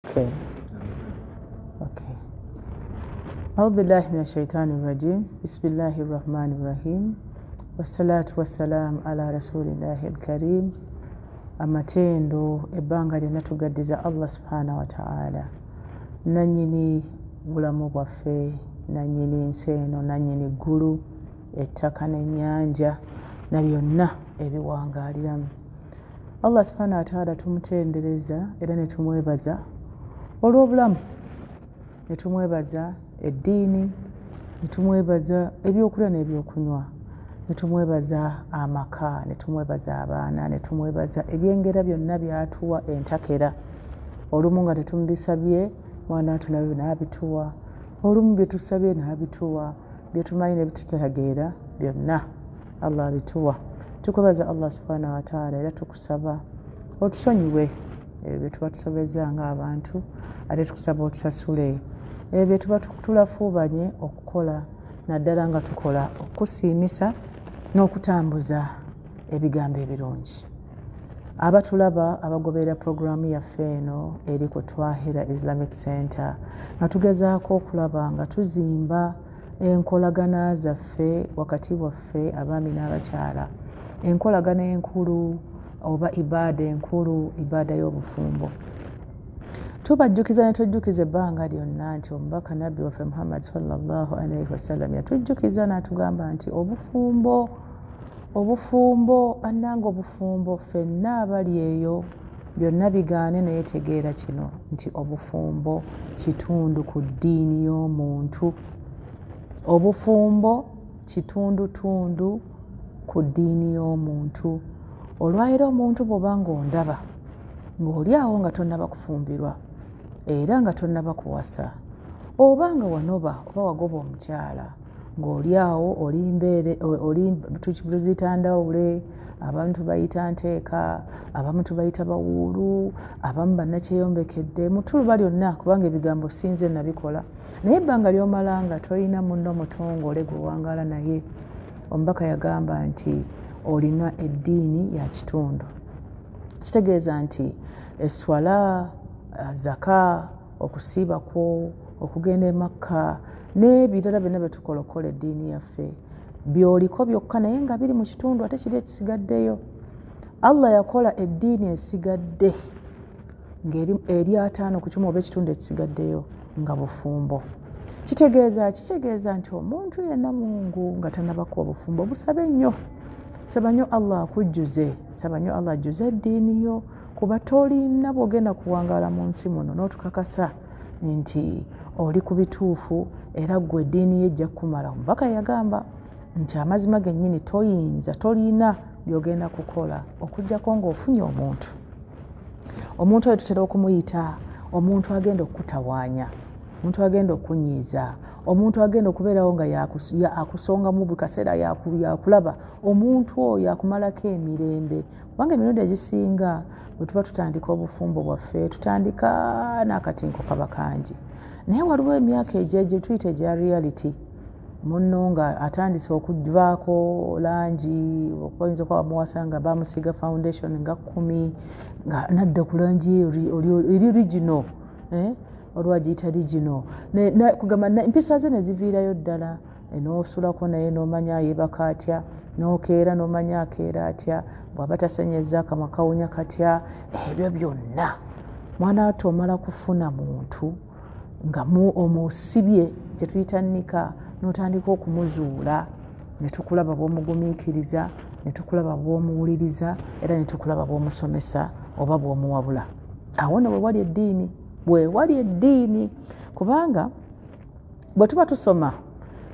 Okay. Okay. Audhu billahi min ashaitani rajim. Bismillahi rahmani rahim. Wassalatu wassalamu ala rasulillahi alkarim. Amatendo ebbanga lyonna tugaddiza Allah subhanahu wataala, nannyini bulamu bwaffe, nannyini nsi eno, nannyini ggulu, ettaka n'ennyanja na byonna ebiwangaaliramu. Allah subhanahu wataala tumutendereza era ne tumwebaza olw'obulamu, ne tumwebaza eddiini, ne tumwebaza ebyokulya n'ebyokunywa, ne tumwebaza amaka, ne tumwebaza abaana, ne tumwebaza ebyengera byonna byatuwa entakera. Olumu nga tetumubisabye, mwana wattu nabyo n'abituwa, olumu byetusabye n'abituwa, byetumanyi ne bitutategeera byonna Allah abituwa. Tukwebaza Allah subhanahu wataala era tukusaba otusonyiwe ebyo bye tuba tusobezza ng'abantu, ate tukusaba otusasule ebyo bye tuba tulafuubanye okukola, naddala nga tukola okusiimisa n'okutambuza ebigambo ebirungi. Abatulaba abagoberera puroguramu yaffe eno eri ku Twahira Islamic Center, nga tugezaako okulaba nga tuzimba enkolagana zaffe wakati waffe abaami n'abakyala, enkolagana enkulu oba ibaada enkulu, ibaada y'obufumbo. Tubajjukiza ne tujjukiza ebbanga lyonna nti omubaka nabbi waffe Muhammad sallallahu alaihi wasallam yatujjukiza n'atugamba nti obufumbo, obufumbo bannange, obufumbo ffenna abali eyo byonna bigaane, naye tegeera kino nti obufumbo kitundu ku ddiini y'omuntu. Obufumbo kitundutundu ku ddiini y'omuntu. Olwaleero omuntu bw'oba ng'ondaba ng'oli awo nga tonnaba kufumbirwa era nga tonnaba kuwasa, oba nga wanoba oba wagoba omukyala ng'oli awo oli mbeere, oli tuziyita ndawule, abamu tubayita nteeka, abamu tubayita bawuulu, abamu bannakyeyombekedde, mutuluba lyonna, kubanga ebigambo sinze nabikola. Naye ebbanga ly'omala nga tolina munno mutongole gwe naye, omubaka yagamba nti olina eddiini ya kitundu. Kitegeeza nti eswala, zaka, okusiiba kwo, okugenda e Makka n'ebirala byonna bye tukola okukola eddiini yaffe by'oliko byokka, naye nga biri mu kitundu, ate kiri ekisigaddeyo Allah yakola eddiini esigadde ng'eri 50 oba ekitundu ekisigaddeyo nga bufumbo. Kitegeeza kitegeeza nti omuntu yenna Mungu nga tannabakuwa obufumbo, busabe nnyo, saba nnyo Allah akujjuze, saba nnyo Allah ajjuze eddiini yo, kuba tolina bw'ogenda kuwangaala mu nsi muno n'otukakasa nti oli ku bituufu era ggwe eddiini ye ejja kukumala. Omubaka yagamba nti amazima gennyini toyinza, tolina by'ogenda kukola okuggyako ng'ofunye omuntu. Omuntu oyo tutera okumuyita omuntu agenda okukutawaanya, omuntu agenda okunyiiza, omuntu agenda okubeerawo nga akusongamu buli kaseera, yakulaba, omuntu oyo akumalako emirembe. Kubanga emirundi egisinga bwe tuba tutandika obufumbo bwaffe, tutandika n'akatinko kaba kangi, naye waliwo emyaka egyo tuyita egya reality, munno nga atandise okuvaako langi, oyinza okuba bamuwasa nga bamusiiga foundation nga 10, nga nadda ku langi eri original, waliwo agiyita original, kugamba empisa ze ne ziviirayo ddala. N'osulako naye n'omanya yeebaka atya, n'okeera n'omanya akeera atya, bw'aba tasenyeza akamwa kawunya katya. Ebyo byonna mwana wattu omala kufuna muntu nga omusibye kyetuyita nnika, n'otandika okumuzuula, ne tukulaba bw'omugumiikiriza, ne tukulaba bw'omuwuliriza, era ne tukulaba bw'omusomesa oba bw'omuwabula. Awo nno bwe wali eddiini, bwe wali eddiini. Kubanga bwe tuba tusoma,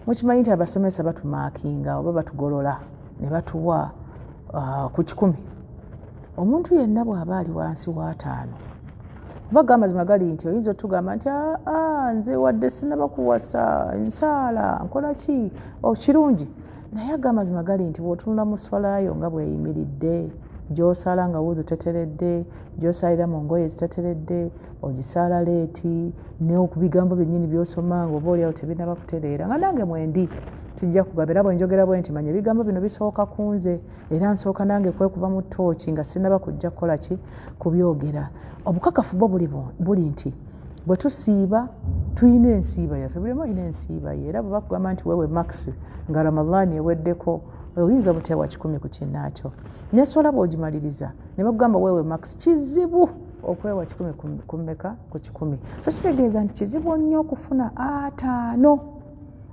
mukimanyi nti abasomesa batumaakinga oba batugolola ne batuwa ku 100. Omuntu yenna bw'aba ali wansi wa 5, oba ga amazima gali nti oyinza otugamba nti aa nze wadde sinaba kuwasa nsaala nkola ki kirungi, naye aga amazima gali nti bw'otunula mu swalayo nga bweyimiridde, gy'osaala nga wuzu teteredde, gy'osaalira mu ngoye ziteteredde, ogisaala late, n'okubigambo byennyini by'osoma nga oba oliawo tebinaba kutereera, nga nange mwendi. Sijja kugaba, era bwe njogera bwe nti, manya ebigambo bino bisooka ku nze, era nsooka nange kwekuba mu ttooki nga sinnaba kujja kukola ki, kubyogera. Obukakafu bwo buli nti bwe tusiiba tulina ensiiba yaffe, buli omu alina ensiiba ye. Era bwe bakugamba nti wewe max nga Ramadhaani eweddeko, oyinza obuteewa 100 ku kinnaakyo. Neswala bw'ogimaliriza ne bakugamba wewe max, kizibu okwewa 100 ku mmeka, ku 100. So kitegeeza nti kizibu nnyo okufuna 50.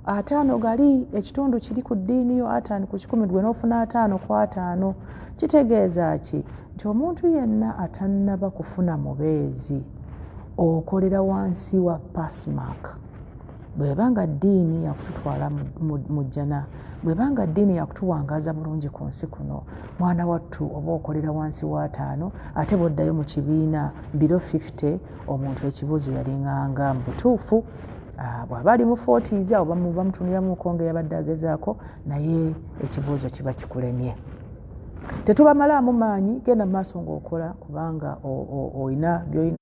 50 gali ekitundu kiri ku ddiini yo, 50 ku 100, gwe n'ofuna 50 ku 50. Kitegeeza ki? Nti omuntu yenna atannaba kufuna mubeezi okolera wansi wa pass mark. Bw'eba nga ddiini yakututwala mu jjana, bw'eba nga ddiini yakutuwangaaza bulungi ku nsi kuno, mwana wattu, oba okolera wansi wa 50. Ate bw'oddayo mu kibiina below 50, omuntu ekibuuzo yalinganga mu butuufu bw'aba ali mu 40s, awo bamutunuliramuko nga yabadde agezaako, naye ekibuuzo kiba kikulemye. Tetubamalaamu maanyi, genda mu maaso ng'okola, kubanga olina byolina.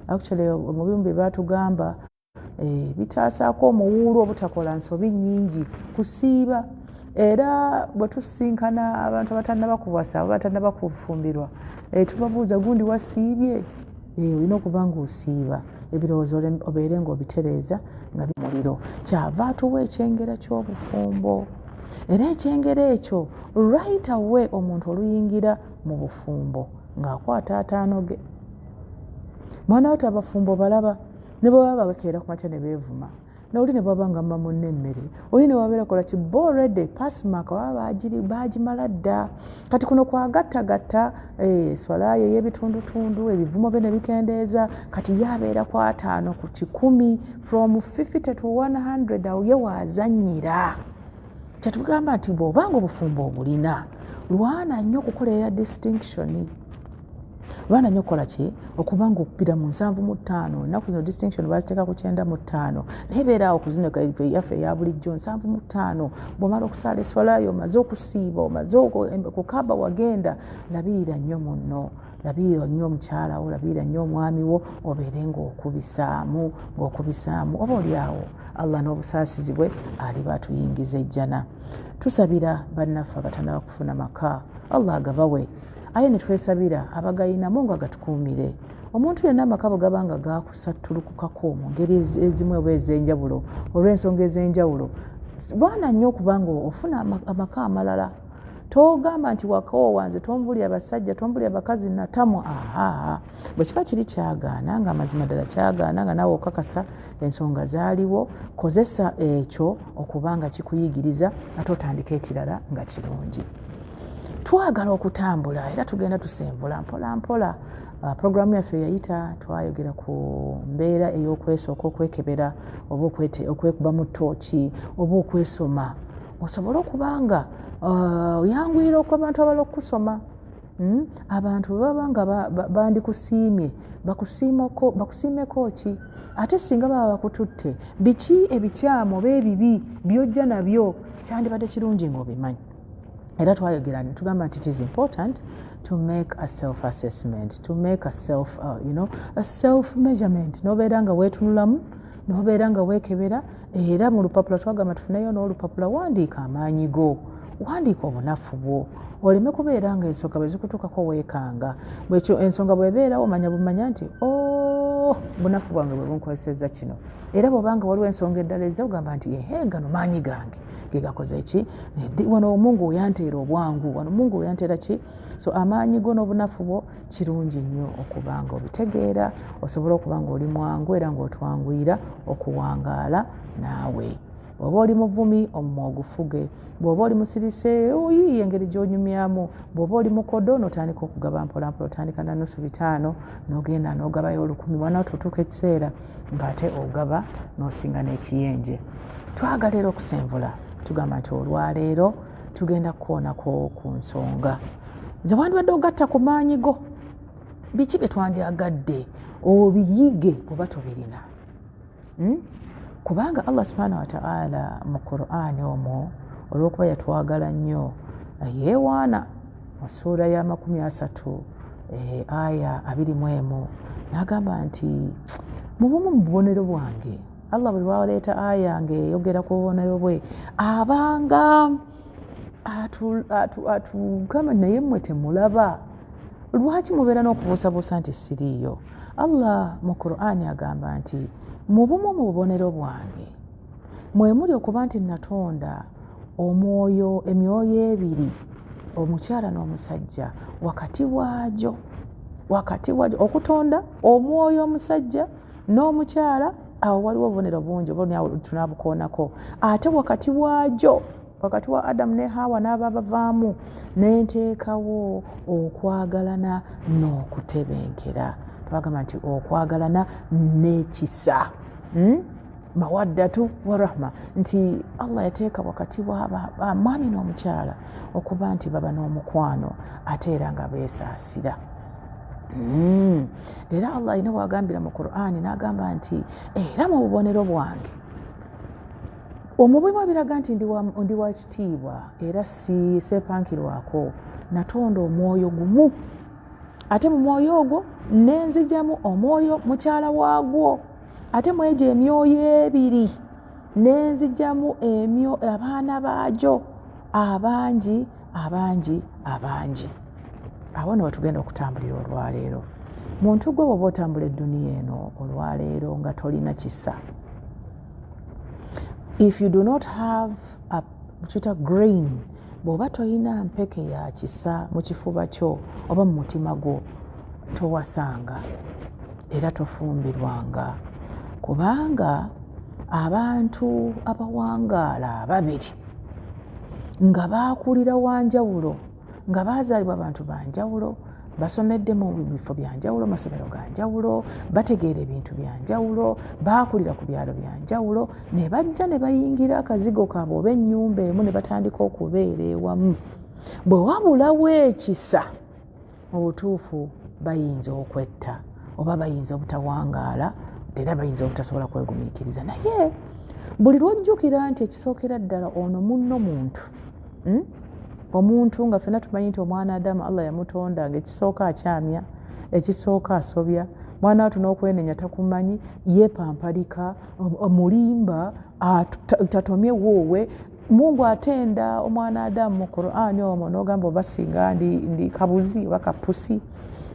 Actually, mu bimu bye baatugamba bitaasaako omuwuulu obutakola nsobi nnyingi kusiiba. Era bwe tusisinkana abantu abatannaba kuwasa oba batannaba kufumbirwa, tubabuuza, "Gundi, wasiibye?" Olina okuba ng'osiiba, ebirowoozo obeere ng'obitereeza nga muliro. Kyava atuwa ekyengera ky'obufumbo, era ekyengera ekyo right away omuntu oluyingira mu bufumbo ng'akwata 50 ge. Mwana watu, abafumbo balaba ne bwe baba bakeera ku makya ne beevuma, noli ne bwaba nga mma munna emmere, oli ne wabeera kola ki, bo already pass mark baba bagimala dda. Kati kuno kwagattagatta swalayo ey'ebitundutundu, ebivumo bye ne bikendeeza. Kati ye abeera ku 50 ku 100, from 50 to 100, awo ye waazannyira. Kyetugamba nti bw'obanga obufumbo obulina, lwana nnyo okukolerera distinction, lwana nnyo okukola ki, okuba nga okubira mu 75. Ennaku zino distinction baziteeka ku 95, naye beeraawo ku zino yaffe eya bulijjo, 75. Bw'omala okusaala eswalayo, omaze okusiiba, omaze kukaba, wagenda, labirira nnyo munno, labirira nnyo omukyala wo, labirira nnyo omwami wo, obeere ng'okubisaamu ng'okubisaamu. Oba oli awo Allah n'obusaasizi bwe aliba atuyingiza ejjana. Tusabira bannaffe abatannaba kufuna maka, Allah agabawe, aye ne twesabira abagayinamu nga gatukuumire. Omuntu yenna amaka bwe gaba nga gakusattulukukako mu ngeri ezimu oba ez'enjawulo, olw'ensonga ez'enjawulo, lwana nnyo okuba nga ofuna amaka amalala. Togamba nti wakoowa, nze tombuli abasajja, tombuli abakazi, natamwa. Aha, bwe kiba kiri kyagaana, nga amazima ddala kyagaana, nga naawe okakasa ensonga zaaliwo, kozesa ekyo okuba nga kikuyigiriza, ate otandika ekirala nga kirungi. Twagala okutambula era tugenda tusenvula mpola mpola. Puroguramu yaffe eyayita twayogera ku mbeera ey'okwesooka okwekebera oba okwekuba mu ttooki oba okwesoma, osobole okuba nga oyanguyira okuba abantu abalala okukusoma. Abantu bwe baba nga bandikusiimye, bakusiimeko ki? Ate singa baba bakututte, biki ebikyamu oba ebibi byojja nabyo? Kyandibadde kirungi ng'obimanyi. Era twayogera ne tugamba nti it is important to make a self assessment, to make a self you know a self measurement, nobeera nga weetunulamu, nobeera nga weekebera. Era mu lupapula twagamba tufuneyo n'olupapula, wandiika amaanyi go, wandiika obunafu bwo, oleme kubeera nga ensonga bwe zikutuukako weekanga. Bwekyo ensonga bw'ebeerawo, omanya bumanya nti o bunafu bwange bwe bunkozesezza kino. Era bw'obanga waliwo ensonga eddala ezza, ogamba nti ehe, gano maanyi gange ge gakoze ki wano, omungu oyanteera obwangu wano, omungu oyanteera ki. So amaanyi go n'obunafu bwo kirungi nnyo okuba nga obitegeera, osobole okuba nga oli mwangu era ng'otwanguyira okuwangaala naawe. Bw'oba oli muvumi, omumwa ogufuge. Bw'oba oli musirise, oyiiye engeri gy'onyumyamu. Bw'oba oli mukodo, n'otandika okugaba mpolampola, otandika na nusu 500, n'ogenda n'ogabayo 1000. Mwana tutuuka ekiseera ng'ate ogaba n'osinga n'ekiyenje. Twagala era okusenvula, tugamba nti olwaleero tugenda kukoonako ku nsonga nze wandibadde ogatta ku maanyi go. Biki bye twandyagadde obiyige oba tobirina? Kubanga Allah subhanahu wataala mu Qur'ani omwo, olw'okuba yatwagala nnyo, yeewaana mu suura ya 30, aya 21, n'agamba nti mu bumu mu bubonero bwange Allah buli lwaleeta aya ngaeyogera ku bubonero bwe abanga atugamba, naye mmwe temulaba? Lwaki mubeera n'okubuusabuusa nti siriiyo? Allah mu Qur'ani agamba nti mu bumu mu bubonero bwange mwe muli okuba nti natonda omwoyo, emyoyo ebiri, omukyala n'omusajja, wakati waagyo okutonda omwoyo omusajja n'omukyala. Awo waliwo obubonero bungi oba tunabukoonako. Ate wakati waagyo, wakati wa Adamu ne Hawa n'aba bavaamu, nenteekawo okwagalana n'okutebenkera. Twagamba nti okwagalana n'ekisa, Mawaddatu wa rahma, nti Allah yateeka wakati wa mwami n'omukyala okuba nti baba n'omukwano ate era nga beesaasira. Era Allah alina bwagambira mu Qur'ani n'agamba nti era mu bubonero bwange omubimu ebiraga nti ndi wa kitiibwa era si seepankirwako, natonda omwoyo gumu, ate mu mwoyo ogwo nenzigyamu omwoyo mukyala waagwo, ate mu egyo emyoyo ebiri nenzigyamu abaana baagyo abangi abangi abangi. Awo no wetugenda okutambulira olwaleero. Muntu gwe bwoba otambula edduniya eno olwaleero nga tolina kisa, if you do not have a kita grain, bw'oba tolina mpeke ya kisa mu kifuba kyo oba mu mutima gwo, towasanga era tofumbirwanga, kubanga abantu abawangaala ababiri nga baakulira wanjawulo, nga baazaalibwa abantu banjawulo, basomedde mu bifo byanjawulo, masomero ganjawulo, bategeera ebintu byanjawulo, baakulira ku byalo byanjawulo, ne bajja ne bayingira akazigo kaabwe oba ennyumba emu ne batandika okubeera ewamu, bwe wabulawo ekisa, mu butuufu bayinza okwetta oba bayinza obutawangaala, era bayinza obutasobola kwegumiikiriza. Naye buli lwojjukira nti ekisookera ddala ono munno muntu, Omuntu nga ffenna tumanyi nti omwana Adamu Allah yamutonda nga ekisooka akyamya, ekisooka asobya, mwana watu n'okwenenya takumanyi, yepampalika, mulimba, tatomye woowe. Mungu atenda omwana Adamu mu Qur'ani omwo n'ogamba oba singa ndi kabuzi oba kapusi.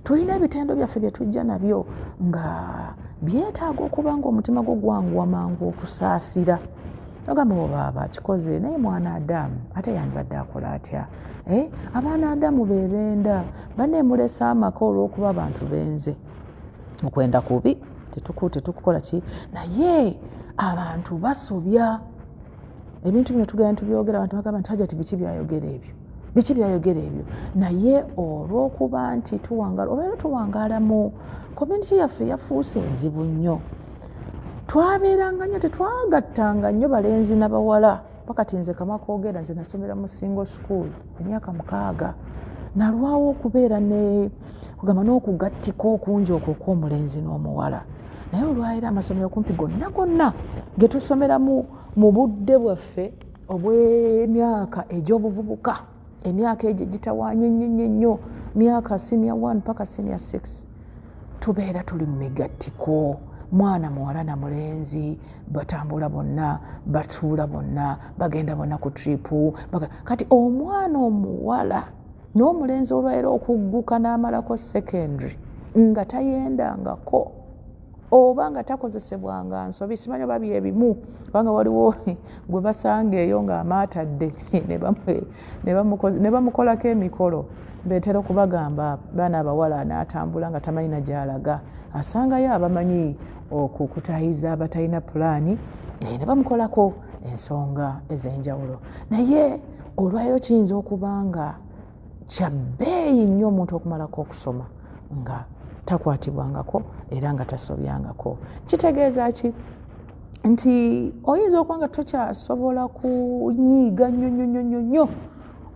Tulina ebitendo byaffe bye tujja nabyo nga byetaaga okuba nga omutima gwo gwanguwa mangu okusaasira. Ogamba obaaba akikoze, naye mwana Adamu ate yandibadde akola atya? Eh? Abaana Adamu bebenda banemulesa amaka olw'okuba abantu benze. Okwenda kubi, tetukukola ki, naye abantu basobya. Ebintu bino tugenda tubyogera, abantu bagamba nti Hajati biki byayogera ebyo, biki byayogera ebyo? Naye olw'okuba nti tuwangaala olwaliro, tuwangaala mu community yaffe yafuuse enzibu nnyo. Twabeeranga nnyo, tetwagattanga nnyo balenzi nabawala. Pakati nze kamakwogera, nze nasomera mu single school emyaka 6, nalwawo okubeera ne kugamba n'okugattika okungi okwo okw'omulenzi n'omuwala. Naye olwaliro amasomero kumpi gonna gonna ge tusomeramu mu budde bwaffe obw'emyaka egy'obuvubuka, emyaka egyo egitawaanya ennyo ennyo ennyo, myaka senior 1 paka senior 6, tubeera tuli mu migattiko, mwana muwala na mulenzi batambula bonna, batuula bonna, bagenda bonna ku trip. Kati omwana omuwala n'omulenzi olwaliro okugguka n'amalako secondary nga tayendangako oba nga takozesebwanga nsobi, simanyi oba byebimu, kubanga waliwo gwe basanga eyo ng'amaatadde ne bamukolako emikolo. Betera okubagamba baana abawala, n'atambula nga tamanyi na gy'alaga, asangayo abamanyi okukutayiza abatalina pulaani ne bamukolako ensonga ez'enjawulo. Naye olwaliro kiyinza okuba nga kya bbeeyi nnyo omuntu okumalako okusoma nga takwatibwangako era nga tasobyangako. Kitegeeza ki? Nti oyinza okuba nga tokyasobola kunyiiga nnyo nnyo nnyo nnyo nnyo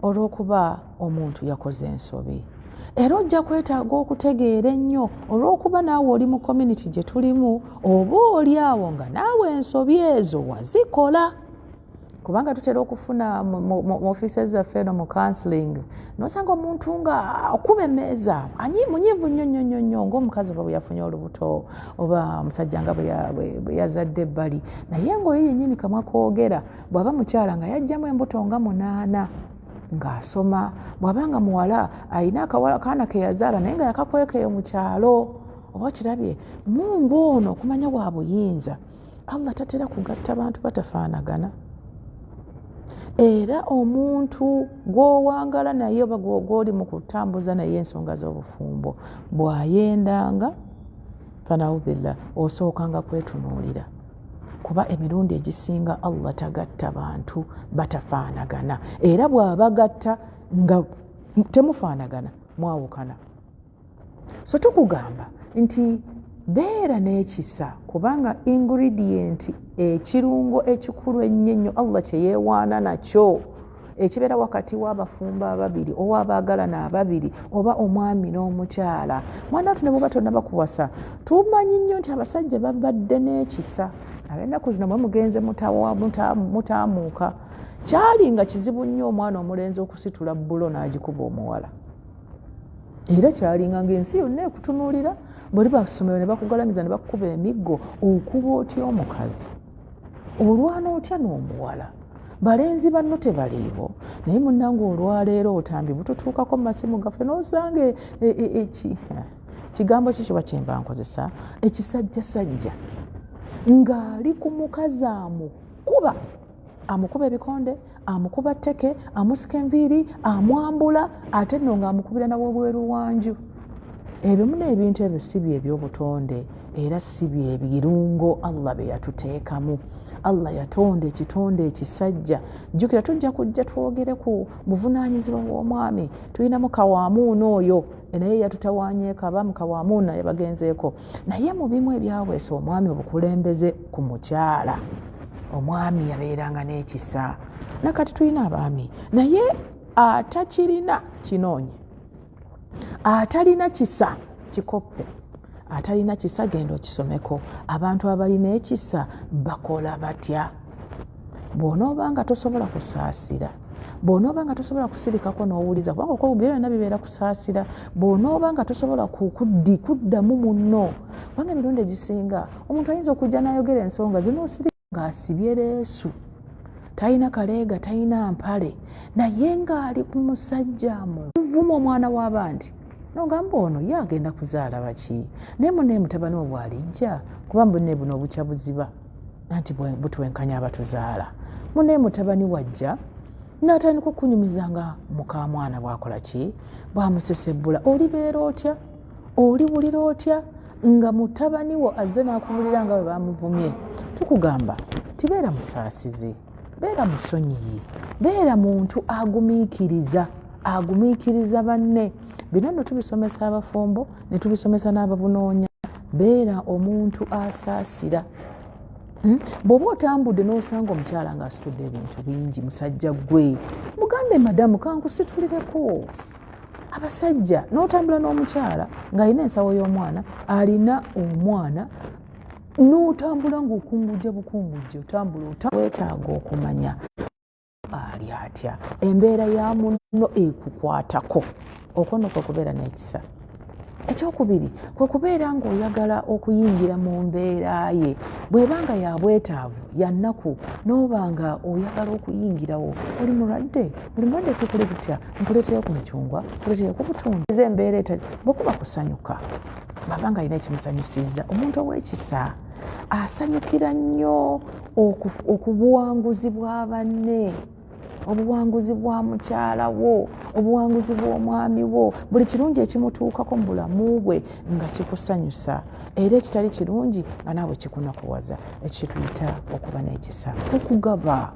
olw'okuba omuntu yakoze ensobi, era ojja kwetaaga okutegeera ennyo olw'okuba naawe oli mu community gye tulimu, oba oli awo nga naawe ensobi ezo wazikola. Kubanga tutera okufuna mu ofiisi zaffe eno mu counseling, nosanga omuntu nga akuba emmeeza, munyiivu nnyo nnyo nnyo nnyo, ng'omukazi oba bwe yafunye olubuto oba omusajja nga bwe yazadde ebbali, naye ng'oyo yennyini kamwa koogera. Bw'aba mukyala nga yajjamu embuto nga 8 ng'asoma, bw'aba nga muwala alina akaana ke yazaala naye nga yakakwekeyo mu kyalo, oba okirabye. Mungu ono okumanya bwa buyinza, Allah tatera kugatta bantu batafaanagana. Era omuntu gw'owangala naye oba gw'oli mu kutambuza naye ensonga z'obufumbo, bw'ayendanga fanaubillah, osookanga kwetunuulira, kuba emirundi egisinga Allah tagatta bantu batafaanagana, era bw'abagatta nga temufaanagana mwawukana. So tukugamba nti beera n'ekisa, kubanga ingredient, ekirungo ekikulu ennyo ennyo Allah kye yeewaana nakyo ekibeera wakati w'abafumbo ababiri oba abaagalana ababiri oba omwami n'omukyala. Mwana watu, ne bwoba tonnaba kuwasa, tumanyi nnyo nti abasajja babadde n'ekisa. Ab'ennaku zino mwe mugenze mutaamuuka. Kyali nga kizibu nnyo omwana omulenzi okusitula bbulo n'agikuba omuwala, era kyalinga ng'ensi yonna ekutunuulira. Bweri basomero ne bakugalamiza ne bakukuba emiggo, okuba otya omukazi, olwana otya n'omuwala, balenzi banno tebaliiwo. Naye munnange, olwaleero obutambi bututuukako mu masimu gaffe, n'osanga kigambo ki kiba kyemba nkozesa, ekisajjasajja ng'ali ku mukazi amukuba, amukuba ebikonde, amukuba tteke, amusika enviiri, amwambula, ate nno ng'amukubira nawobweru wanju. Ebimu n'ebintu ebyo si bye ebyobutonde, era si bye birungo Allah bye yatuteekamu. Allah yatonda ekitonde ekisajja. Jjukira, tujja kujja twogere ku buvunaanyizibwa bw'omwami. Tulinamu kawaamuuna oyo naye yatutawanyeeko, abamu kawaamuuna yabagenzeeko. Naye mu bimu ebyaweesa omwami obukulembeze ku mukyala, omwami yabeeranga n'ekisa. Nakati tulina abaami, naye atakirina kinoonye, atalina kisa kikoppe, atalina kisa genda okisomeko. Abantu abalina ekisa bakola batya? Bw'onooba nga tosobola kusaasira, bw'onooba nga tosobola kusirikako n'owuliza, kubanga okwobubira byonna bibeera kusaasira, bw'onooba nga tosobola kuddamu munno, kubanga emirundi egisinga omuntu ayinza okujja n'ayogera ensonga ze n'osirika ng'asibye leesu, talina kaleega, talina mpale, naye ng'ali ku musajja amuvuma omwana w'abandi, nogamba ono ye agenda kuzaala baki? Naye munaye mutabani we bw'alijja, kuba mbune buno obukya buziba anti butwenkanya abatuzaala, munaye mutabani wajja n'atandika okunyumiza nga mukamwana bw'akola ki, bw'amusesebbula, olibeera otya? Oliwulira otya nga mutabani wo azze n'akubulira nga bwe bamuvumye? Tukugamba tibeera musaasizi, beera musonyiyi, beera muntu agumiikiriza, agumiikiriza banne. Bino nno tubisomesa abafumbo ne tubisomesa n'ababunoonya. Beera omuntu asaasira. Bw'oba otambudde n'osanga omukyala ng'asitudde ebintu bingi, musajja gwe mugambe, "Madamu, kankusitulireko." Abasajja, n'otambula n'omukyala ng'alina ensawo y'omwana, alina omwana, n'otambula ng'okungujja bukungujja, otambula weetaaga okumanya ali atya, embeera ya munno ekukwatako. Okwo nno kwe kubeera n'ekisa. Ekyokubiri kwe kubeera ng'oyagala okuyingira mu mbeera ye, bw'eba nga ya bwetaavu, ya nnaku, n'oba nga oyagala okuyingirawo. Oli mulwadde, oli mulwadde, tukole tutya? Nkuleeteyo ku micungwa, nkuleeteyo ku butunda? Eza embeera etali bwekuba kusanyuka, bw'aba nga alina ekimusanyusizza. Omuntu ow'ekisa asanyukira nnyo okubuwanguzi bwa banne, obuwanguzi bwa mukyala wo, obuwanguzi bw'omwami wo, buli kirungi ekimutuukako mu bulamu bwe nga kikusanyusa, era ekitali kirungi nga naawe kikunakuwaza. Ekyo kyetuyita okuba n'ekisa. Okugaba,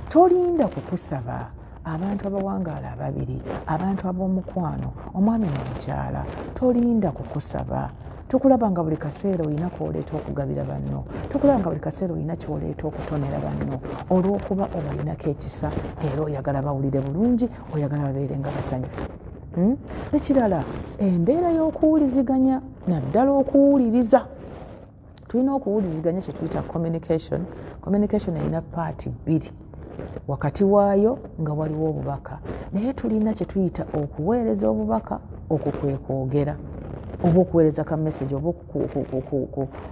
tolinda kukusaba. Abantu abawangaala ababiri, abantu ab'omukwano, omwami n'omukyala, tolinda kukusaba. Tukulaba nga buli kaseera olina kwoleeta okugabira banno, tukulaba nga buli kaseera olina kyoleeta okutonera banno, olw'okuba obalinako ekisa era oyagala bawulire bulungi, oyagala babeere nga basanyufu. Ekirala, embeera y'okuwuliziganya, naddala okuwuliriza. Tulina okuwuliziganya kyetuyita communication. Communication erina part bbiri, wakati waayo nga waliwo obubaka, naye tulina kyetuyita okuweereza obubaka. Okwo kwe kwogera oba okuweereza ka message oba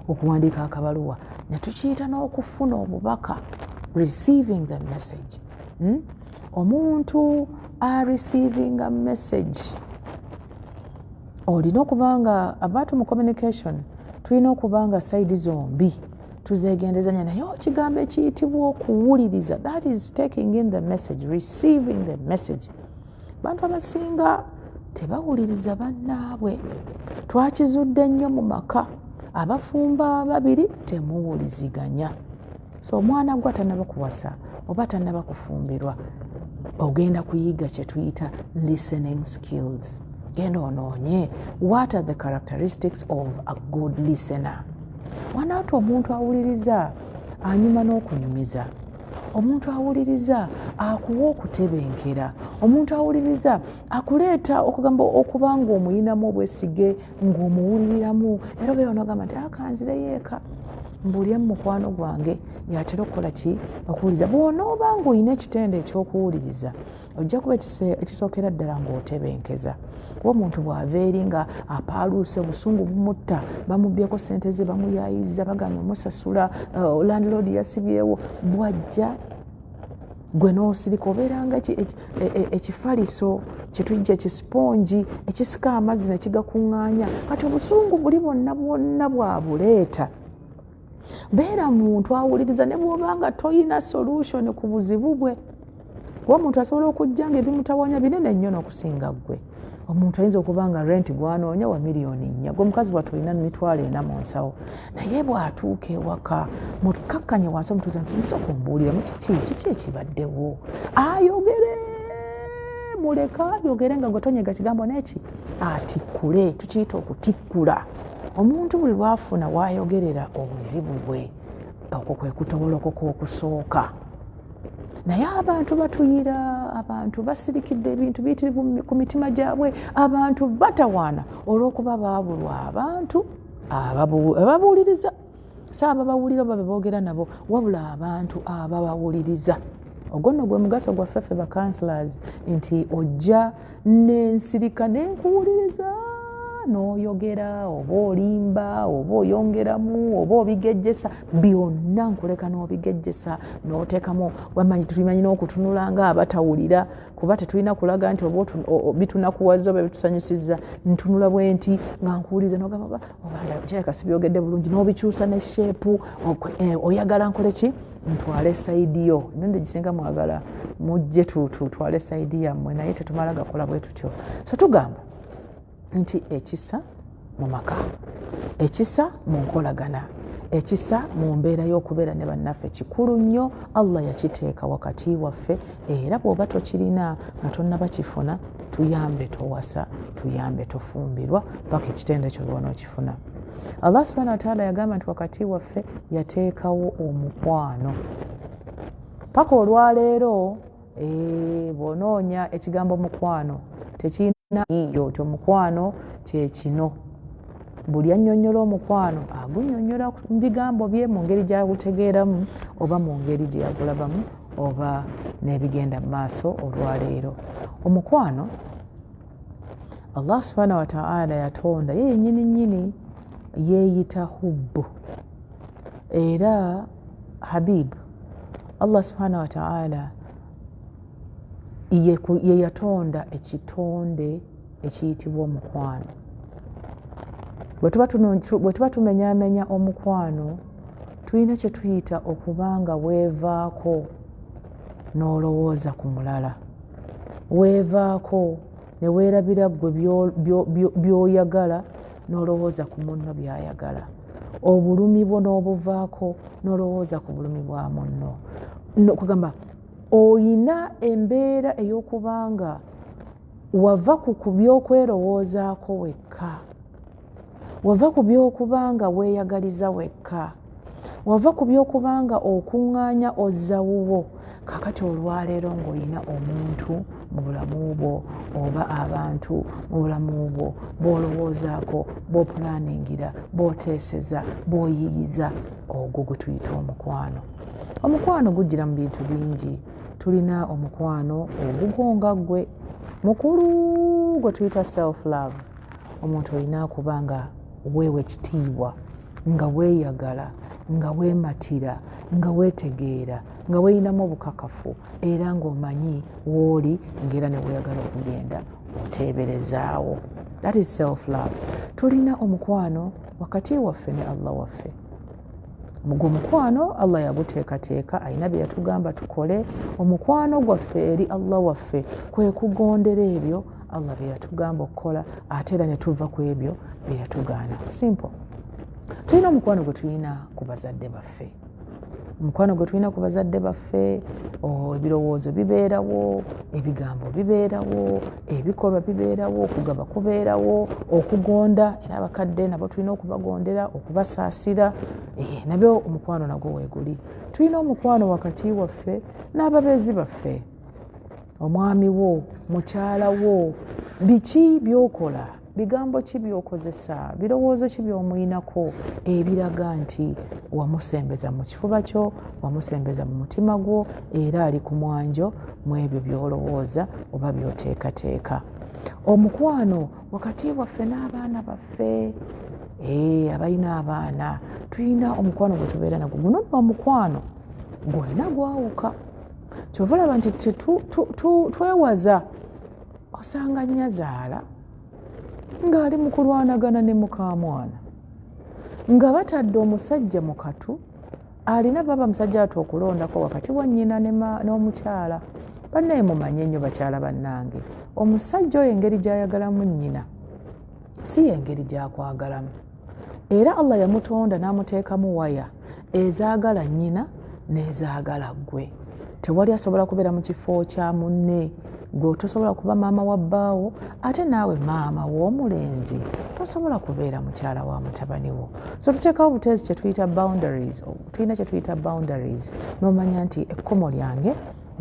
okuwandiika akabaluwa, ne tukiyita n'okufuna obubaka, receiving the message, Omuntu areceivinga message olina okuba nga abantu mu communication tulina okuba nga side zombi tuzegendezanya. Naye ekigambo ekiyitibwa okuwuliriza, that is taking in the message, receiving the message. Bantu abasinga tebawuliriza bannaabwe. Twakizudde nnyo mu maka, abafumba ababiri temuwuliziganya. So omwana gwe atanaba kuwasa oba atanaba kufumbirwa, ogenda kuyiga kyetuyita listening skills. Genda onoonye what are the characteristics of a good listener. Wanaati omuntu awuliriza anyuma n'okunyumiza, omuntu awuliriza akuwa okutebenkera, omuntu awuliriza akuleeta okugamba okuba nga omuyinamu obwesige, ng'omuwuliriramu, era obeera onogamba nti akanzireyo eka mbulye mu mukwano gwange yatera okukola ki, okuwuliriza. Bw'onooba ng'olina ekitendo ekyokuwuliriza, ojja kuba ekisookera ddala ng'otebenkeza, kuba omuntu bw'ava eri nga apaaluuse, obusungu bumutta, bamubyeko sente ze, bamuyayiza, baganya omusasula, landlord yasibyewo, bwajja gwe n'osirika, obeeranga ekifaliso kyetujja, ekisipongi ekisika amazzi nekigakuŋŋaanya. Kati obusungu buli bwonna bwonna bwabuleeta. Beera muntu awuliriza, ne bw'obanga toyina solution ku buzibu bwe, kuba omuntu asobola okujja nga ebimutawanya binene nnyo n'okusinga ggwe. Omuntu ayinza okuba nga rent gwanoonya wa 4 miliyoni, gwe omukazi bwate olina 400,000 mu nsawo, naye bw'atuuka ewaka mukakkanye wansi, omutuuza nti nsooka ombuuliramu kiki, kiki ekibaddewo, ayogere, muleka ayogere nga gwe tonyega kigambo neki, atikkule. Tukiyita okutikkula. Omuntu buli lwafuna waayogerera obuzibu bwe, okwo kwe kutobolokoka okusooka. Naye abantu batuyira, abantu basirikidde ebintu biyitirivu ku mitima gyabwe, abantu batawaana olw'okuba baabulwa abantu ababuuliriza, si ababawulira oba beboogera nabo, wabula abantu ababawuliriza. Ogwo nno gwe mugaso gwaffe ffe ba counselors, nti ojja nensirika nenkuwuliriza n'oyogera, oba olimba oba oyongeramu oba obigejjesa, byonna nkuleka n'obigejjesa n'oteekamu. Wamanyi tulimanyi n'okutunula nga abatawulira, kuba tetulina kulaga nti oba bitunakuwaza oba bitusanyusizza. Ntunula bwe nti nga nkuwuliriza, nogamba oba kirabika sibyogedde bulungi, n'obikyusa ne shape. Oyagala nkole ki? Ntwale side yo. Emirundi egisinga mwagala mujje tutwale side yammwe, naye tetumala gakola bwe tutyo. So tugamba nti ekisa mu maka, ekisa mu nkolagana, ekisa mu mbeera y'okubeera ne bannaffe kikulu nnyo. Allah yakiteeka wakati waffe, era bw'oba tokirina nga tonnaba kifuna, tuyambe towasa, tuyambe tofumbirwa paka ekitendo ekyo lwona okifuna. Allah subhana wataala yagamba nti wakati waffe yateekawo omukwano. Paka olwaleero bw'onoonya ekigambo mukwano tekirina yiyo nti omukwano kyekino. Buli annyonnyola omukwano agunnyonnyola mu bigambo bye, mu ngeri gy'agutegeeramu oba mu ngeri gye yagulabamu oba n'ebigenda mu maaso. Olwaleero omukwano Allah subhana wataala yatonda ye yennyini nnyini, yeeyita hubbu era habib. Allah subhana wataala ye yatonda ekitonde ekiyitibwa omukwano. Bwe tuba tumenyamenya omukwano, tulina kye tuyita okuba nga weevaako n'olowooza ku mulala, weevaako ne weerabira ggwe by'oyagala n'olowooza ku munno by'ayagala, obulumi bwo n'obuvaako n'olowooza ku bulumi bwa munno. Kugamba oyina embeera ey'okubanga wava ku by'okwerowoozaako wekka, wava ku by'okubanga weeyagaliza wekka, wava ku by'okubanga okuŋŋaanya ozza wuwo. Kakati olwaleero ng'olina omuntu mu bulamu bwo oba abantu mu bulamu bwo b'olowoozaako, b'opulaningira, b'oteeseza, b'oyiyiza, ogwo gwe tuyita omukwano. Omukwano gujjira mu bintu bingi. Tulina omukwano ogugwo nga ggwe mukulu gwe tuyita self love. Omuntu olina kuba nga weewa ekitiibwa, nga weeyagala, nga weematira, nga weetegeera, nga weeyinamu obukakafu, era ng'omanyi w'oli, ng'era ne weeyagala okugenda oteeberezaawo. That is self love. Tulina omukwano wakati waffe ne Allah waffe. Gwo omukwano Allah yaguteekateeka, alina bye yatugamba tukole. Omukwano gwaffe eri Allah waffe kwe kugondera ebyo Allah bye yatugamba okukola, ate era ne tuva ku ebyo bye yatugaana. Simple. Tulina omukwano gwe tulina ku bazadde baffe. Omukwano gwe tulina ku bazadde baffe, ebirowoozo bibeerawo, ebigambo bibeerawo, ebikolwa bibeerawo, okugaba kubeerawo, okugonda, era abakadde nabo tulina okubagondera, okubasaasira, nabyo omukwano nagwo weeguli. Tulina omukwano wakati waffe n'ababeezi baffe, omwami wo, mukyala wo. Biki by'okola, bigambo ki by'okozesa, birowoozo ki by'omuyinako ebiraga nti wamusembeza mu kifuba kyo, wamusembeza mu mutima gwo, era ali ku mwanjo mu ebyo by'olowooza oba by'oteekateeka. Omukwano wakati waffe n'abaana baffe, abalina abaana, tulina omukwano gwe tubeera nagwo. Guno nno omukwano gwonna gwawuka. Kyova olaba nti twewaza osanga nnyazaala ng'ali mu kulwanagana ne mukaamwana, nga batadde omusajja mu katu, alina baba musajja ati okulondako wakati wa nnyina n'omukyala. Bannaye, mumanye nnyo bakyala bannange, omusajja oyo engeri gy'ayagalamu nnyina si yengeri gy'akwagalamu. Era Allah yamutonda n'amuteekamu waya ezaagala nnyina n'ezaagala ggwe. Tewali asobola kubeera mu kifo kya munne. Gwe tosobola kuba maama wa bbaawo, ate naawe maama w'omulenzi tosobola kubeera mukyala wa mutabani wo. So tuteekawo buteezi kye tuyita boundaries. Tulina kye tuyita boundaries, n'omanya nti ekkomo lyange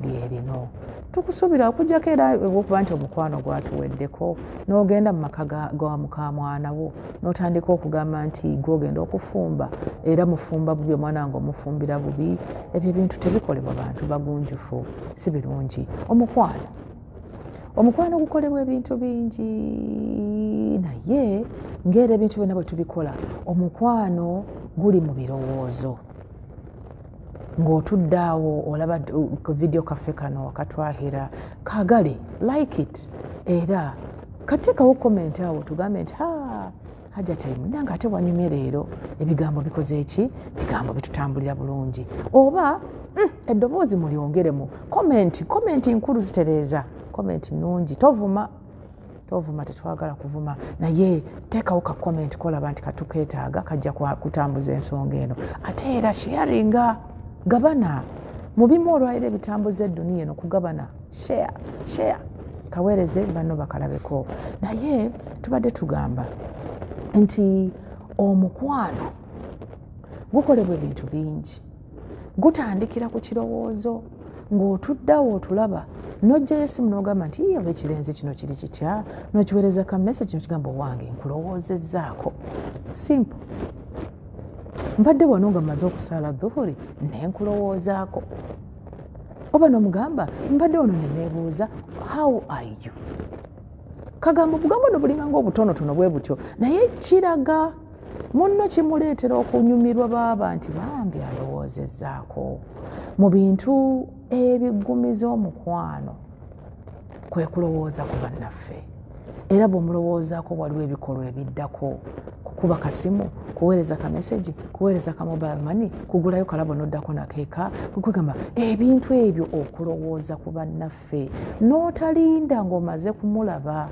lyerino. Tukusuubira okugjako era olwokuba nti omukwano gwatuweddeko, n'ogenda mu maka ga mukamwana wo n'otandika okugamba nti gwogenda okufumba, era mufumba bubi, omwana wange omufumbira bubi. Ebyo ebintu tebikolebwa bantu bagunjufu, si birungi. Omukwano gukolebwa ebintu bingi, naye ngaera ebintu byonna bwe tubikola, omukwano guli mu birowoozo. Ng'otudde awo olaba vidiyo kaffe kano akatwahira, kagale like it, era kateekawo comment awo tugambe nti, "Ha, Hajjati nange ate wanyumye leero, ebigambo bikoze eki, bigambo bitutambulira bulungi," oba eddoboozi mulyongeremu. Comment, comment nkulu, zitereeza. Comment nungi. Tovuma, tovuma, tetwagala kuvuma, naye teekawo ka comment kolaba nti katukeetaaga, kajja kutambuza ensonga eno. Ate era sharinga, gabana. Mu bimu olwaliro ebitambuza edduniya eno kugabana, share, share, kaweereze banno bakalabeko. Naye tubadde tugamba nti omukwano gukolebwa ebintu bingi. Gutandikira ku kirowoozo, ng'otuddeawo otulaba, n'ojjayo esimu n'ogamba nti, "Iye, oba ekirenzi kino kiri kitya?" N'okiweereza ka message n'okigamba, "Owange, nkulowoozezzaako." Simple. "Mbadde wano nga mmaze okusaala dhuhuri nenkulowoozaako," oba n'omugamba, "Mbadde wano neneebuuza, how are you?" Kagambo bugambo no bulinga ngaobutonotono bwe butyo, naye kiraga munno, kimuleetera okunyumirwa baaba nti bambi alowoozezzaako. Mu bintu ebiggumiza omukwano kwe kulowooza ku bannaffe. Era bw'omulowoozaako, waliwo ebikolwa ebiddako: kukuba kasimu, kuweereza ka message, kuweereza ka mobile money, kugulayo kalabo noddako nakeeka. Kwegamba ebintu ebyo, okulowooza ku bannaffe, n'otalinda ng'omaze kumulaba,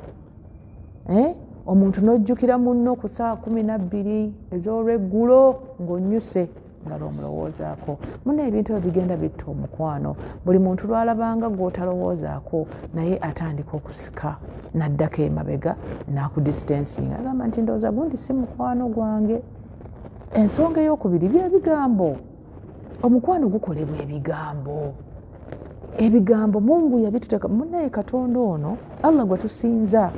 eh? Omuntu n'ojjukira munno ku saa 12 ez'olweggulo ng'onnyuse nga lwomulowoozaako muna. Ebintu ebyo bigenda bitta omukwano. Buli muntu lwalabanga gw'otalowoozaako, naye atandika okusika n'addako emabega n'akudistancinga, agamba nti, "Ndowooza gundi si mukwano gwange." Ensonga eyokubiri byebigambo. Omukwano gukolebwa ebigambo. Ebigambo Mungu yabituteeka munaye. Katonda ono Allah gwe tusinza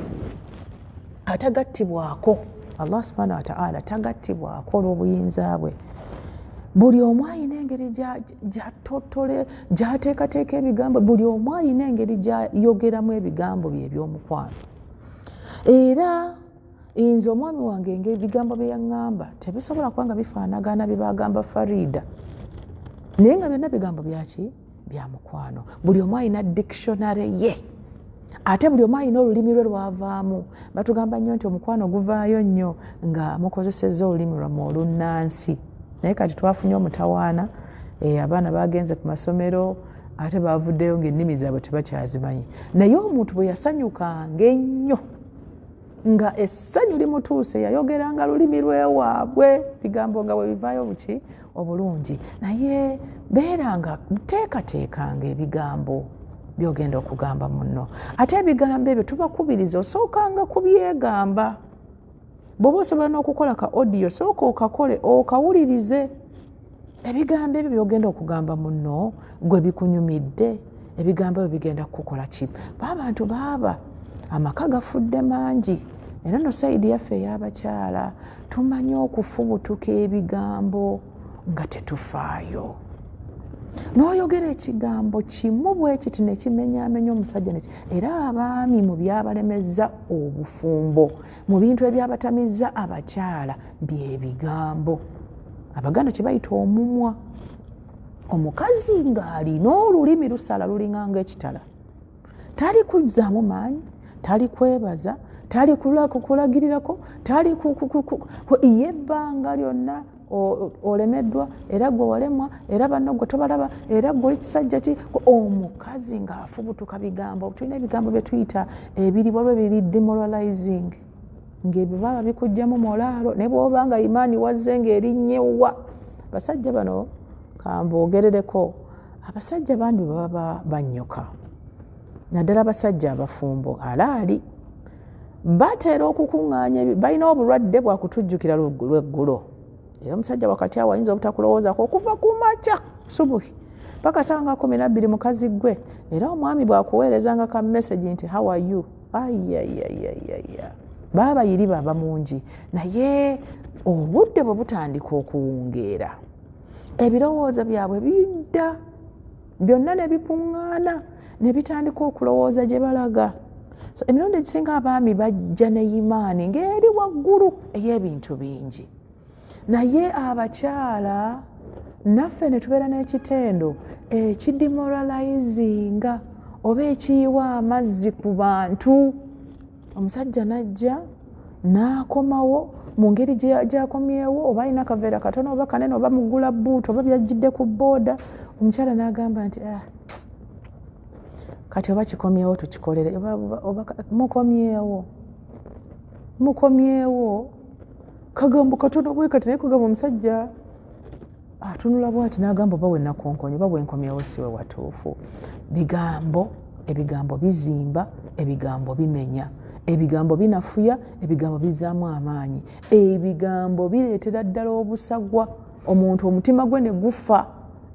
atagattibwako, Allah subhanahu wataala tagattibwako olw'obuyinza bwe. Buli omu ayina engeri gyatotole, gyateekateeka ebigambo. Buli omu ayina engeri gyayogeramu ebigambo bye ebyomukwano. Era nze omwami wange nga ebigambo bye yaŋŋamba tebisobola kuba nga bifaanagana bye bagamba Farida, naye nga byonna bigambo byaki? Bya mukwano. Buli omu alina dictionary ye, ate buli omu alina olulimi lwe lwavaamu. Batugamba nnyo nti omukwano guvaayo nnyo nga mukozesezza olulimi lwammwe olunnansi. Naye kati twafunye omutawaana, abaana bagenze ku masomero, ate bavuddeyo ngaennimi zaabwe tebakyazimanyi. Naye omuntu bwe yasanyukanga ennyo nga essanyu limutuuse, yayogeranga lulimi lwewaabwe, bigambo nga bwe bivaayo buki obulungi. Naye beeranga teekateekanga ebigambo byogenda okugamba munno. Ate ebigambo ebyo tubakubiriza osookanga kubyegamba. Bw'oba osobola n'okukola ka audio, sooka okakole okawulirize. Ebigambo ebyo byogenda okugamba munno gwe bikunyumidde, ebigambo ebyo bigenda kukukola ki? Baabantu baaba amaka gafudde mangi. Era no side yaffe ey'abakyala tumanyi okufubutuka ebigambo nga tetufaayo. N'oyogera ekigambo kimu bwe kiti nekimenyaamenya omusajja. Era abaami mu byabalemeza obufumbo, mu bintu ebyabatamiza abakyala, byebigambo. Abaganda kye bayita omumwa. Omukazi ng'alina olulimi lusala, lulinganga ekitala. Tali kuzzaamu maanyi, tali kwebaza, tali kulagirirako, tali ye ebbanga lyonna olemeddwa, era gwe walemwa, era banno gwe tobalaba, era gwe oli kisajja ki. Omukazi ng'afubutuka bigambo. Tulina ebigambo bye tuyita ebiri, waliwo ebiri demoralizing, ng'ebyo baba bikugjamu molaalo naye bw'oba nga imaani wazze ng'erinnyewa. Basajja bano kamboogerereko, abasajja bambi baba bannyuka, naddala abasajja abafumbo alaali batera okukuŋŋaanya, balina obulwadde bwakutujjukira lweggulo. Era omusajja wakati awo ayinza obutakulowoozako okuva ku makya subuhi paka saawa nga 12. Mukazi gwe, era omwami bwakuweerezanga ka message nti, "How are you?" Ayayayayaya, baaba yiri baba mungi. Naye obudde bwe butandika okuwungeera, ebirowoozo byabwe bidda byonna ne bikuŋŋaana ne bitandika okulowooza gye balaga. So emirundi egisinga abaami bajja ne imaani ng'eri waggulu ey'ebintu bingi, naye abakyala naffe ne tubeera n'ekitendo ekidemoralizinga oba ekiyiwa amazzi ku bantu. Omusajja n'ajja n'akomawo mu ngeri gyakomyewo, oba alina kaveera katono oba kanene, oba mugula buutu, oba byajjidde ku booda, omukyala n'agamba nti, "Ah, kati oba kikomyewo tukikolere, oba mukomyewo, mukomyewo." Kagambo katono bwe kati, naye kugamba omusajja atunula bwati n'agamba, "Oba wenakonkonye, oba bwenkomyewo siwe watuufu." Bigambo, ebigambo bizimba, ebigambo bimenya, ebigambo binafuya, ebigambo bizaamu amaanyi, ebigambo bireetera ddala obusagwa omuntu omutima gwe ne gufa.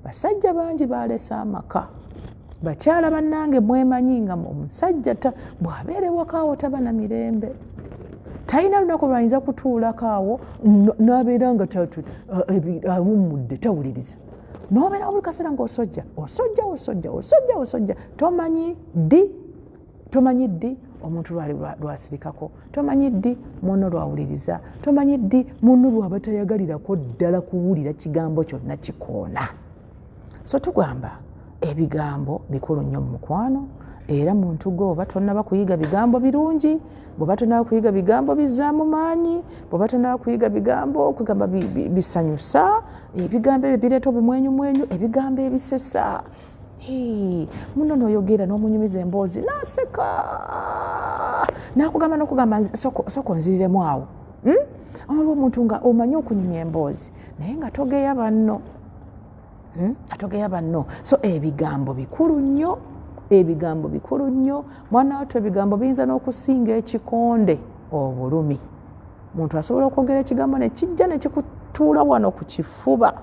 Basajja bangi balese amaka. Bakyala bannange, mwemanyi nga omusajja bw'abeera ewakaawo taba na mirembe, talina lunaku lwayinza kutuulako awo n'abeera nga awummudde, tawuliriza. N'obeera buli kaseera ng'osojja, osojja, osojja, osojja, osojja. Tomanyi ddi, tomanyi ddi omuntu lwali lwasirikako, tomanyi ddi muno lwawuliriza, tomanyi ddi muno lwaba tayagalirako ddala kuwulira kigambo kyonna kikoona. So tugamba ebigambo bikulu nnyo mu mukwano. Era muntu gwe oba tonnaba kuyiga bigambo birungi, bw'oba tonnaba kuyiga bigambo bizzaamu maanyi, bw'oba tonnaba kuyiga bigambo kugamba bisanyusa, ebigambo ebyo bireeta obumwenyumwenyu, ebigambo ebisesa, muno noyogera n'omunyumiza emboozi naseka nakugamba nokugamba, "Sooka onziriremu awo." Waliwo omuntu nga omanyi okunyumya emboozi naye nga togeya banno, Atogeya banno. So ebigambo bikulu nnyo, ebigambo bikulu nnyo, mwana wattu. Ebigambo biyinza n'okusinga ekikonde obulumi. Muntu asobola okwogera ekigambo nekijja nekikutuula wano ku kifuba.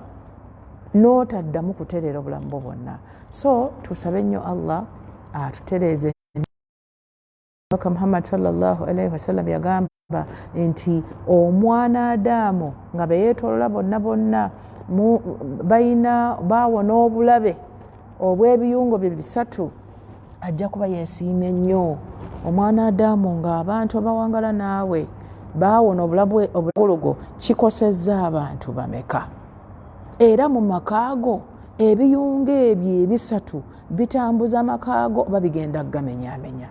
N'otaddamu kutereera obulamu bwo bwonna. So tusabe nnyo Allah atutereeze. Omubaka Muhammad sallallahu alaihi wasallam yagamba nti omwana Adaamu nga beyeetolola bonna bonna balina baawona obulabe obw'ebiyungo bye bisatu, ajja kuba yeesiimye nnyo. Omwana Adaamu ng'abantu abawangala naawe baawona obulabe obugologo, kikosezza abantu bameka? Era mu makaago ebiyungo ebyo ebisatu bitambuza amakaago oba bigenda gamenyamenya?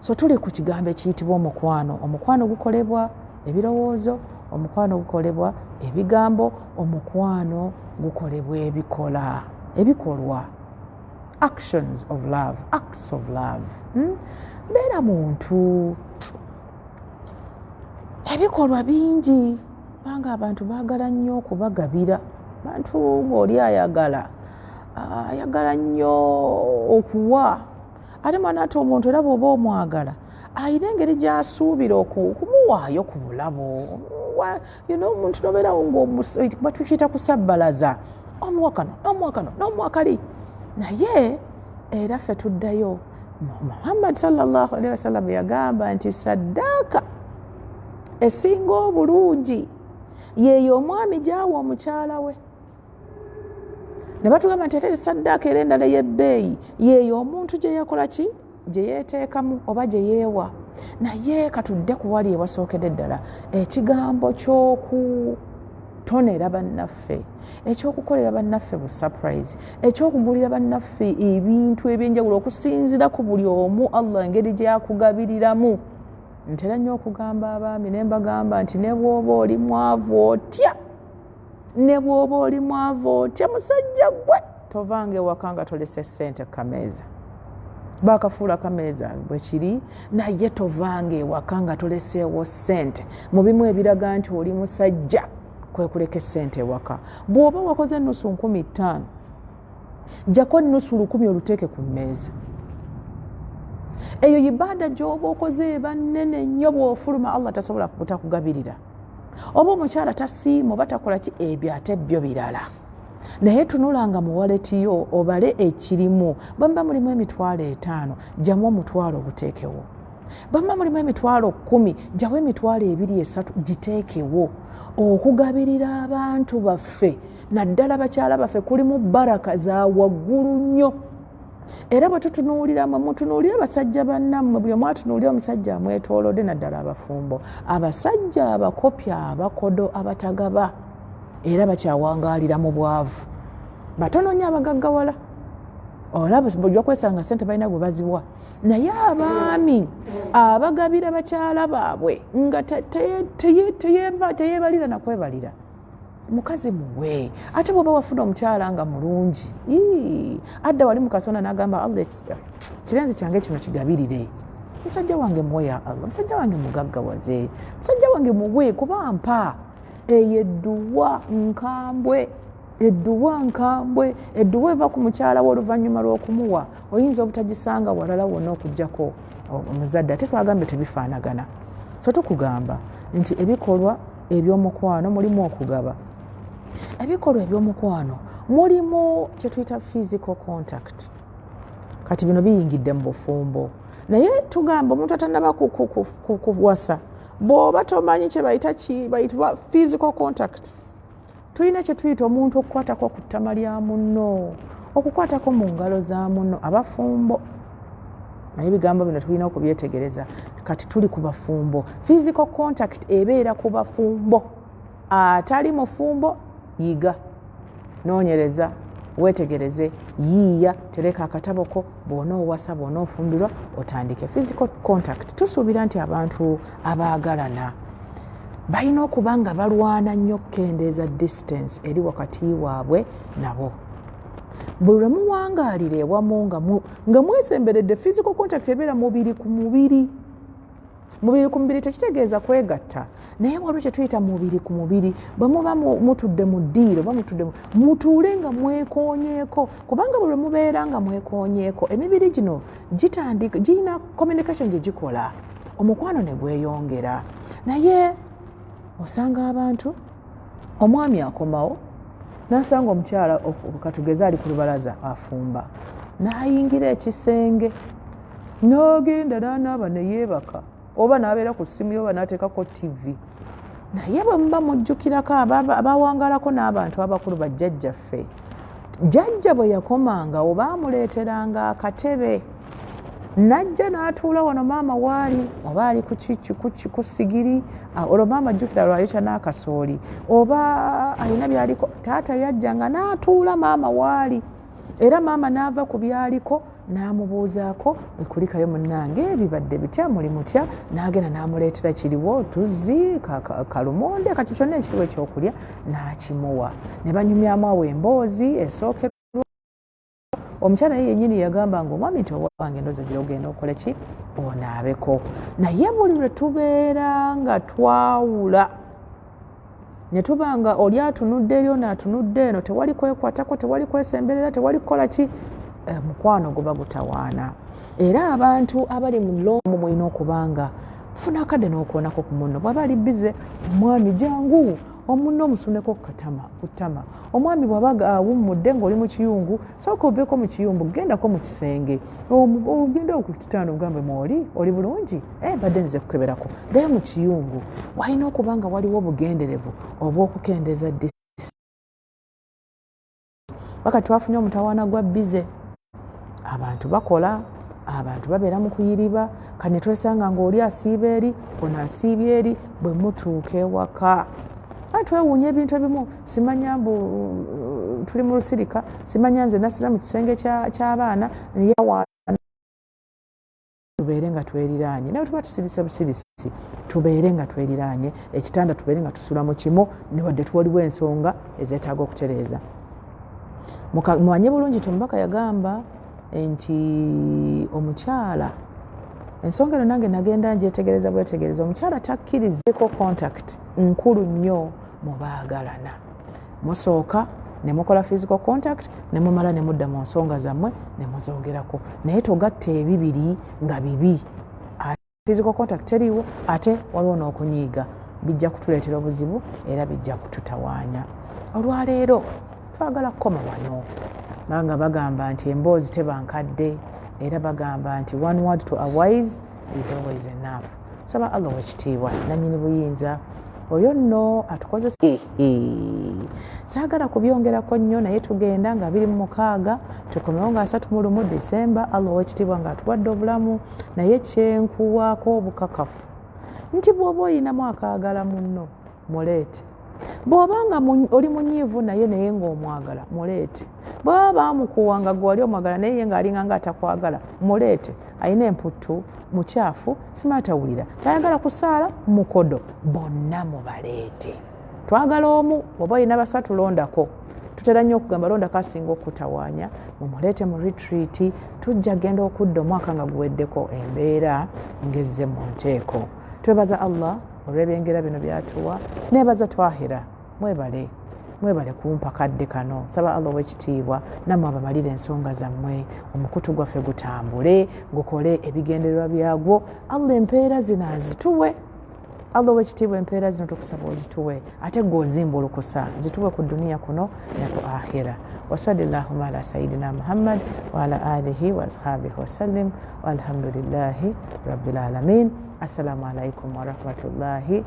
So tuli ku kigambo ekiyitibwa omukwano. Omukwano gukolebwa ebirowoozo, omukwano gukolebwa ebigambo, omukwano gukolebwa ebikola, ebikolwa, actions of love, acts of love, Beera muntu, ebikolwa bingi, kubanga abantu baagala nnyo okubagabira. Bantu ng'oli ayagala nnyo okuwa, ate mwana ate omuntu era bw'oba omwagala ayina engeri gy'asuubira okumuwaayo ku bulabo. Omuntu nobeerawo ngabatukiyita kusabbalaza, omuwa kano, n'omuwa kano, n'omuwa kali. Naye era ffe tuddayo, Muhammad sallallahu alaihi wasallam yagamba nti saddaaka esinga obulungi yeeyo omwami gyawa omukyala we. Ne batugamba nti ate saddaaka era endala ey'ebbeeyi yeeyo omuntu gye yakola ki, gye yeeteekamu oba gye yeewa. Naye katudde ku wali ewasookedde ddala, ekigambo ky'okutonera bannaffe, ekyokukolera bannaffe bu surprise, ekyokugulira bannaffe ebintu ebyenjawulo okusinziira ku buli omu Allah engeri gyakugabiriramu. Ntera nnyo okugamba abaami ne mbagamba nti ne bw'oba oli mwavu otya, ne bw'oba oli mwavu otya, musajja gwe, tovanga ewaka nga tolese ssente kameeza. Bakafuula kameeza bwe kiri, naye tovanga ewaka nga toleseewo ssente. Mu bimu ebiraga nti oli musajja kwe kuleka essente ewaka. Bw'oba wakoze ennusu 5000, jjako ennusu 1000 oluteeke ku mmeeza. Eyo ibaada gy'oba okoze eba nnene nnyo. Bw'ofuluma, Allah tasobola butakugabirira. Oba omukyala tasiima oba takola ki, ebyo ate byo birala. Naye tunulanga mu wallet yo obale ekirimu. Bwemba mulimu 50,000, jjamu 5,000 oguteekewo. Bwemba mulimu 10,000, jjawo 20,000, 3,000 giteekewo. Okugabirira abantu baffe, naddala bakyala baffe, kulimu baraka za waggulu nnyo. Era bwe tutunuulira, mwe mutunuulire abasajja bannammwe, buli omu atunuulire omusajja amwetoolodde, naddala abafumbo. Abasajja abakopya, abakodo, abatagaba era bakyawangaalira mu bwavu. Batono nnyo abagaggawala. Olaba ojja kwesanga sente balina gwe baziwa, naye abaami abagabira bakyala baabwe nga teyeebalira nakwebalira. Mukazi muwe. Ate bwoba wafuna omukyala nga mulungi, adda wali mukasonda nagamba, "Allah, kirenzi kyange kino kigabirire musajja wange, muwe ya Allah, musajja wange mugaggawaze, musajja wange muwe kuba mpa." Eyo edduwa nkambwe, edduwa nkambwe, edduwa eva ku mukyala we oluvannyuma lw'okumuwa, oyinza obutagisanga walala wonna okugjako omuzadde. Ate twagambye tebifaanagana. So tukugamba nti ebikolwa ebyomukwano mulimu okugaba, ebikolwa ebyomukwano mulimu kyetuyita physical contact. Kati bino biyingidde mu bufumbo, naye tugamba omuntu atanaba kuwasa, bw'oba tomanyi kye bayita bayitibwa physical contact, tulina kye tuyita omuntu okukwatako ku ttama lya munno, okukwatako mu ngalo za munno. Abafumbo, naye ebigambo bino tulina okubyetegereza. Kati tuli ku bafumbo. Physical contact ebeera ku bafumbo. Atali mufumbo, yiga, noonyereza, weetegereze, yiiya, tereka akatabo ko. Bw'onoowasa, bw'onoofumbirwa, otandike. Physical contact, tusuubira nti abantu abaagalana balina okuba nga balwana nnyo okukendeeza distance eri wakati waabwe nabo. Buli lwe muwangaalira ewamu nga mwesemberedde, physical contact ebeera mubiri ku mubiri. Mubiri ku mubiri tekitegeeza kwegatta, naye waliwo kye tuyita mubiri ku mubiri. Bwe muba mutudde mu ddiiro oba mutudde, mutuule nga mwekoonyeeko, kubanga buli lwe mubeera nga mwekoonyeeko, emibiri gino gitandika, girina communication gye gikola, omukwano ne gweyongera. Naye osanga abantu, omwami akomawo N'asanga omukyala, katugeze ali ku lubalaza afumba, n'ayingira ekisenge n'agenda n'anaaba ne yeebaka, oba n'abeera ku ssimu ye, oba n'ateekako TV. Naye bwe muba mujjukirako abawangalako n'abantu abakulu, bajjajjaffe, jjajja bwe yakomangawo baamuleeteranga akatebe, najja n'atuula wano maama waali, oba ali ku sigiri, olwo maama ajjukira lwayokya n'akasooli oba alina byaliko. Taata yajjanga n'atuula maama waali, era maama n'ava ku byaliko n'amubuuzaako, ekulikayo munnange, bibadde bitya, muli mutya? N'agenda n'amuleetera kiriwo tuzzi, kalumonde, kati kyonna ekiriwo ekyokulya n'akimuwa, ne banyumyamu awo emboozi esookerwa. Omukyala ye yennyini yagamba nga omwami nti, owange, ndooza gira ogenda okole ki, onaabeko. Naye buli lwe tubeera nga twawula ne tuba nga oli atunudde eri, ono atunudde eno, tewali kwekwatako, tewali kwesemberera, tewali kukola ki, mukwano guba gutawaana. Era abantu abali mu lomu mulina okuba nga funa akadde n'okwonako ku munno. Bw'aba ali busy, omwami jangu omunno omusuneko ku ttama. Omwami bw'aba awummudde ng'oli mu kiyungu, sooka oveeko mu kiyungu, gendako mu kisenge, ogende ku kitanda ogambe, mwoli oli bulungi, badde nze kukeberako, ddayo mu kiyungu. Walina okuba nga waliwo obugenderevu obw'okukendeeza distance. Paka twafunye omutawaana gwa busy, abantu bakola, abantu babeera mu kuyiriba, kati ne twesanga ng'oli asiiba eri, ono asiibye eri. Bwe mutuuka ewaka twewuunya ebintu ebimu. Simanya mbu tuli mu lusirika, simanya nze nasuze mu kisenge ky'abaana yawaana. Tubeere nga tweriraanye, naye tuba tusirise busirisi, tubeere nga tweriraanye ekitanda, tubeere nga tusula mu kimu, newadde tuwaliwo ensonga ezeetaaga okutereeza. Mumanye bulungi nti omubaka yagamba nti omukyala, ensonga eno nange nagenda ngyetegereza bwetegereza, omukyala takkirizeko contact nkulu nnyo mu baagalana. Musooka ne mukola physical contact, ne mumala ne mudda mu nsonga zammwe ne muzoogerako, naye togatta ebibiri nga bibi. Physical contact teriiwo, ate waliwo n'okunyiiga, bijja kutuleetera obuzibu era bijja kututawaanya. Olwaleero twagala kukoma wano, banga bagamba nti emboozi teba nkadde, era bagamba nti one word to a wise is always enough. Saba Allah wekitiibwa nanyini buyinza oyo nno atukozesa. Saagala kubyongerako nnyo, naye tugenda nga 26, tukomewo nga 31 Disemba, Allah owekitiibwa nga atuwadde obulamu. Naye kyenkuwaako obukakafu nti bw'oba oyinamu akaagala munno, muleete. Bw'oba nga oli munyiivu naye, naye ng'omwagala, muleete. Bw'aba baamukuwa nga gwe wali omwagala, naye ye ng'alinga nga atakwagala, muleete. Ayina emputtu, mukyafu, simatawulira, tayagala kusaala, mukodo, bonna mubaleete. Twagala omu. Bw'oba olina basatu, londako. Tutera nnyo okugamba londako asinga okutawaanya, mumuleete mu retreat. Tujja genda okudda omwaka nga guweddeko, embeera ngezze mu nteeko. Twebaza Allah olw'ebyengera bino byatuwa. Nebaza Twahira, mwebale, mwebale kumpa kadde kano. Saba Allah owekitiibwa nammwe abamalire ensonga zammwe, omukutu gwaffe gutambule, gukole ebigendererwa byagwo. Allah empeera zino azituwe. Allah owekitiibwa, empeera zino tukusaba ozituwe, ate gwe ozimbulukusa, zituwe ku duniya kuno ne ku akhira. Wasali llahuma ala sayidina Muhammad waala alihi wa ashabihi wasallim, walhamdulillahi rabbil alamin. Assalamu alaikum warahmatullahi.